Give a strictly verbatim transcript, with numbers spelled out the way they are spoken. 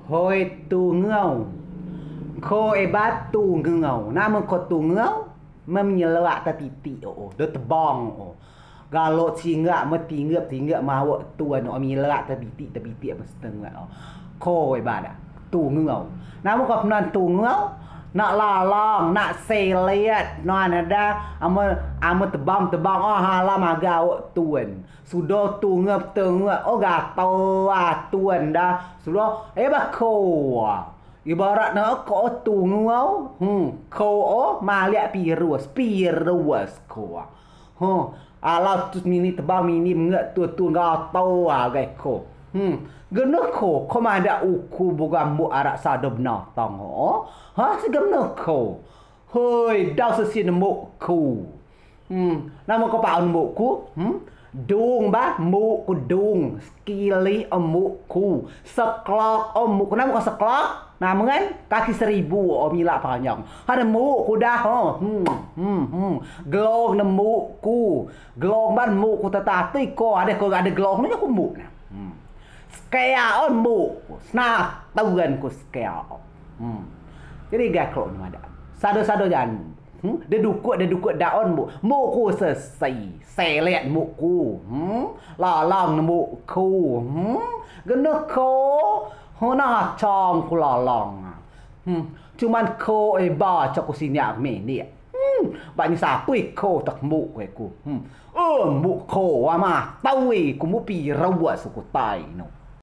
Hoi tungeu. Ko eba tungeu. Namen ko tungeu? Memileak tetitik o, do tebang o. Galo singgak metinggep tinggep mawok tun o, mileak tetitik tetitik mesetengah o. Ko eba da tungeu. Namen ko penan tungeu? Nak lalang, nak selet, nuan da, ame, ame tebang tebang o, halam aga awok tun. Sudo tungep tungep o, gato atun da. Sudo eba ko. Ibarat ne ko o tungeu. Hmm, ko o maliak pirus, pirus ko. Hmm, alau tus mini tebang mini mengek tu tun gato agai ko. Hmm, geno ko, ko madeak uku bukan mbuk arak sado benatang o. Ha, si geno ko. Hoi, dau sesi nembuk ku. Hmm, namen ko paon mbuk ku? Hmm? Dung ba mbuk ku dung. Sekili o mbuk ku. Seklok o mbuk ku. Namen ko seklok? Namen kan kaki seribu o milak panjang. Ade mbuk ku da ho. Hmm, hmm, hmm. Gelong nembuk ku. Gelong ba nembuk ku tetati ko. Ade ko ade gelong ne ku mbuk ne. Hmm. Sekea o mbuk ku. Senatuan ku sekea o. Hmm. Jadi gaklo ne madeak. Sado-sado jan. Hmm? De dukuk, de dukuk daon mbuk. Mbuk ku sesi. Selet mbuk ku. Hmm? Lalang ne mbuk ku. Hmm? Geno ko. Hona cong ku lalang. Hmm? Cuman ko eba cok ku sinyak menik. Hmm? Bak ni sapui ko tak mbuk ku. Hmm? Eh, mbuk ko ama taui ku mbuk piro buat suku tai no.